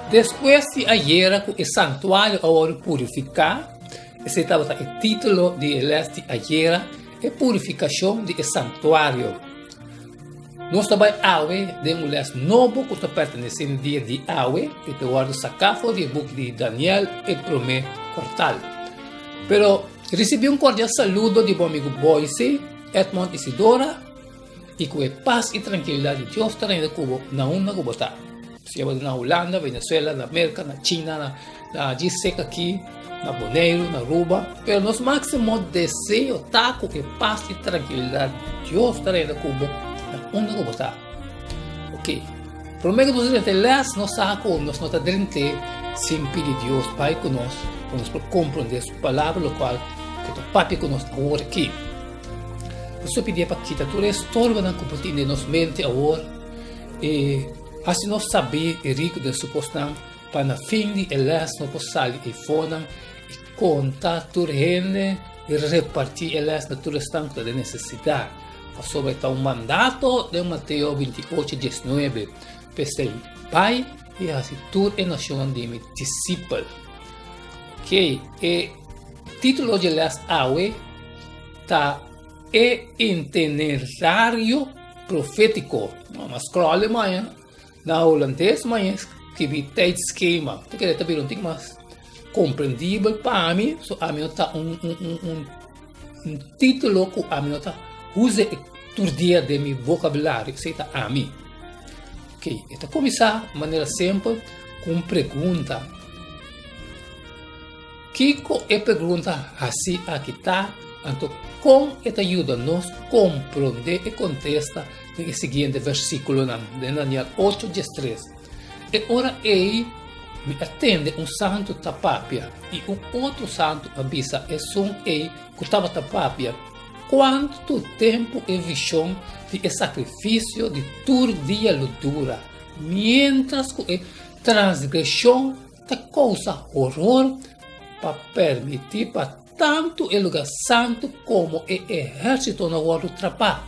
Despues di ayera ku e santuario a wòrdu purifiká, esei tabata e título di e lès di ayera, E Purifikashon di e Santuario. Nos ta bai awe den un lès nobo ku ta pertenesé na dia di awe i ta wòrdu saká for di e buki di Daniel e promé kwartal. Pero risibí un kordial saludo di bo amigu Boyce, Edmond Isidora, i ku e pas i trankilidat di Dios ta reina ku bo na unda ku bo ta. Si bo ta na Hulanda, Venezuela, na Merka, na China, na na djis sek aki, na Boneiru, na Aruba. Pero nos máksimo deseo ta ku e pas i trankilidat di Dios ta reina ku bo na unda ku bo ta. Ok, promé ku nos drenta e lès, nos sa ku nos no ta drent'é sin pidi Dios bai ku nos pa nos por komprondé su palabra lokual ku ta papia ku nos awor aki. Nos ta pidié pa kita tur e estorbonan ku por tin den nos mente awor i hasi nos sabí i riku den su kosnan pa na fin di e lès nos por sali eifonan i konta tur hende i repartí e lès na tur esnan ku ta den nesesidat. Pasobra e ta un mandato den Mateo 28, 19, P'esei, bai i hasi tur e nashonnan di mi disipel. Ok, e título dje lès awe ta E Itinerario Profétiko. M'a scroll e maña na hulandes maña skibi tijdschema. Ta kere ta bira un tik mas komprendibel pa mi, so ami no ta un un un un un título ku ami no ta usa e tur dia den mi vokabulario, esei ta ami. Ok, e ta kuminsá manera simpel ku un pregunta. Kiko e pregunta hasí aki ta, anto kon e ta yuda nos komprondé e kontesta den e siguiente versíkulonan den Daniel ocho, diestres? E ora ei mi a tende un santu ta papia, i un otro santu a bisa esun ei ku tabata papia, Kuantu tempu e vishon di e sakrifisio di tur dia lo dura, miéntras ku e transgreshon ta kousa horor pa permití pa tantu e lugá santu komo e ehérsitonan wòrdu trapá.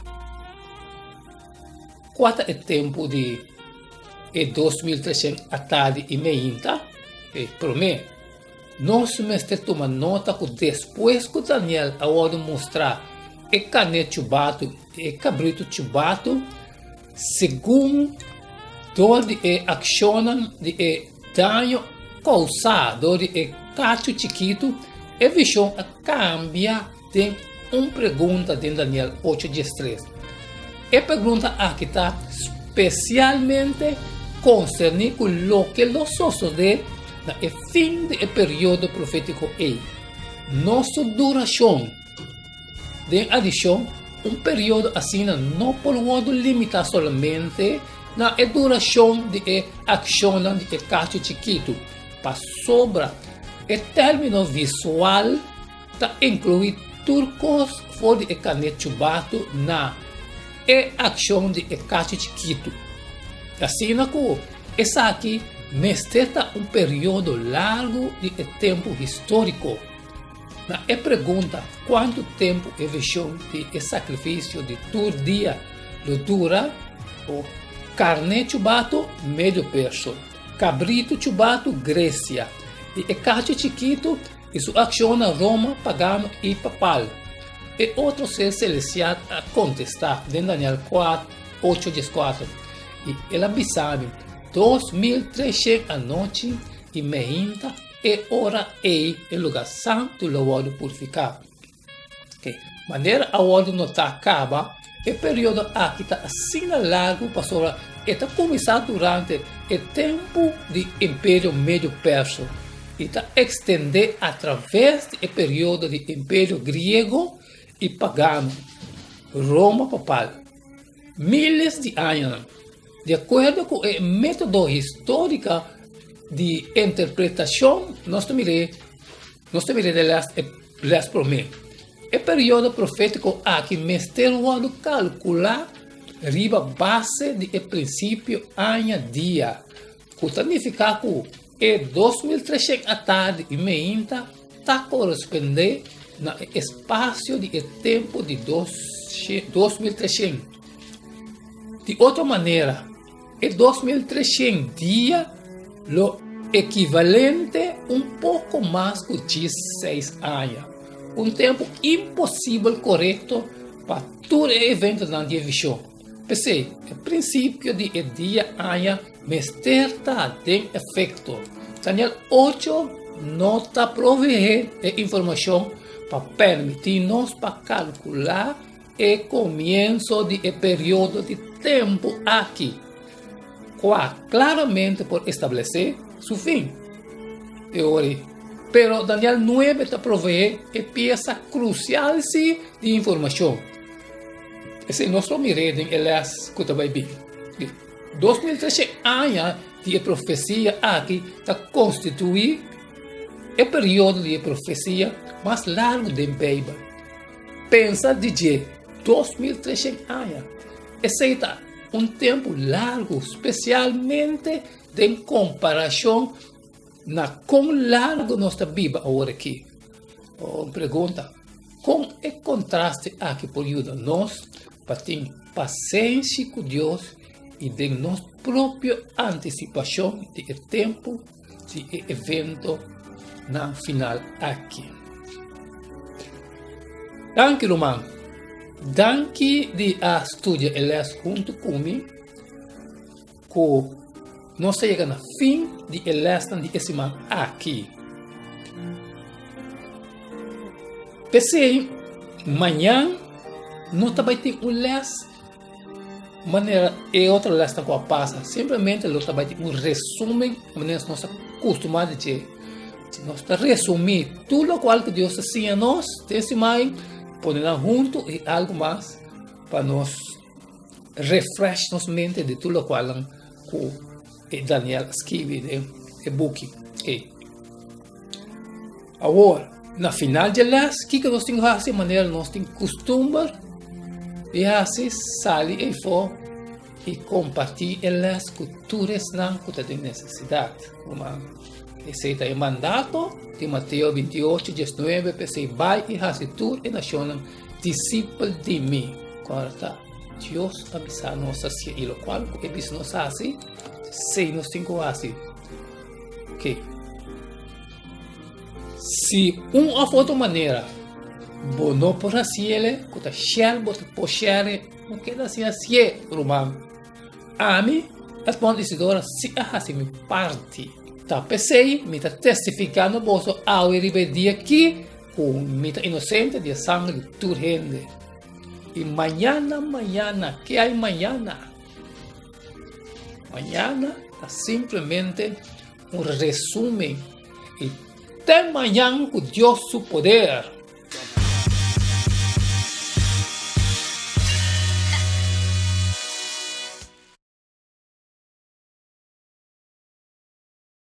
Kua ta e tempu di e 2300 atardi i meinta? E promé, nos mester tuma nota ku despues ku Daniel a wòrdu mustrá e karné chubatu i e kabritu chubatu, Segun dor di e akshonnan di e daño kousá dor di e kachu chikitu, e vishon a kambia den un pregunta den Daniel ocho diestres. E pregunta aki ta spesialmente konserní ku loke lo sosodé na e fin di e periodo profétiko ei, no su durashon. Den adishon, un periodo asina no por wòrdu limitá solamente na e durashon di e akshonnan di e kachu chikitu, pasobra e término visual ta inkluí tur kos for di e karné chubatu na e akshon di e kachu chikitu. Asina ku esaki mester ta un periodo largu di e tempu históriko. Na e pregunta kuantu tempu e vishon di e sakrifisio di tur dia lo dura, o karné chubatu, medio perso, kabritu chubatu, Gresia, i e kachu chikitu i su akshonnan Roma, pagano i papal. E otro ser selestial a kontestá den Daniel 8, 14, I el a bisa mi, 2300 anochi i meinta E ora ei e lugá santu lo wòrdu purifiká. Oke, manera a wòrdu notá kaba, e periodo aki ta asina largu pasobra e ta kuminsá durante e tempu di Imperio Medio Perso i ta ekstendé atraves di e periodo di Imperio Griego i Pagano, Roma Papal. Miles di añanan. Di akuerdo ku e método histórika di interpretashon, nos ta mir'é nos ta mir'é den lès e lès promé. E periodo profétiko aki mester wòrdu kalkulá riba base di e prinsipio aña-dia, ku ta nifiká ku e 2300 atardi i meinta ta korespondé na e espasio di e tempu di 2300. Di otro manera, E 2300 dia lo ekivalente un poko mas ku djis seis aña, un tempu imposibel korekto pa tur e eventonan di e vishon. P'esei, e prinsipio di e dia aña mester ta den efekto. Daniel ocho no ta proveé e informashon pa permití nos pa kalkulá E komienso di e periodo di tempu aki, kua klaramente por establesé su fin. E ora ei. Pero Daniel nuebe ta proveé e piesa krusial sí di informashon. Esei nos lo mir'é den e lès ku ta bai bin. Di 2300 aña di e profesia aki ta konstituí e periodo di e profesia mas largu den Beibel. Pensa di dje 2300 aña. Esei ta un tempu largu, spesialmente den komparashon na kon largu nos ta biba aworakí. Un pregunta, Kon e kontraste aki por yuda nos pa tin pasenshi ku Dios i den nos propio antisipashon di e tempu di e eventonan final aki. Danki ruman. Danki di a studia e les huntu ku mi ku nos ta yega na fin di e lesnan di e siman aki. P'esei mañan no ta bai tin un les Manera e otro lesnan ku a pasa, simplemente lo ta bai tin un resumen manera nos ta kustumá di dje. Si nos ta resumí tur lokual ku Dios ta siña nos den siman, pone nan huntu i algu mas pa nos refresh nos mente di tur lokualnan ku Daniel a skibi den e buki ei. Awor, na final dje les, kiko nos tin ku hasi? Manera nos tin kustumber di hasi, sali eifó i kompartí e les ku tur esnan ku ta den nesesidat. Ruman, esei ta e mandato di Mateo 28, 19, P'esei bai i hasi tur e nashonnan disipel di mi. Kòrda, Dios a bisa nos hasié, i lokual ku e bisa nos hasi, esei nos tin ku hasi. Oké. Si un of otro manera bo no por hasiele, ku ta share bo ta por share, no keda sin hasié, ruman. Ami, Edmond Isidora, si a hasi mi parti. Ta p'esei mi ta testifiká na boso awe riba e dia akí ku mi ta inosente di e sanger di tur hende. I mañana, mañana, ke hay mañana? Mañana ta simplemente un resumen y te mañan cu Dios su poder.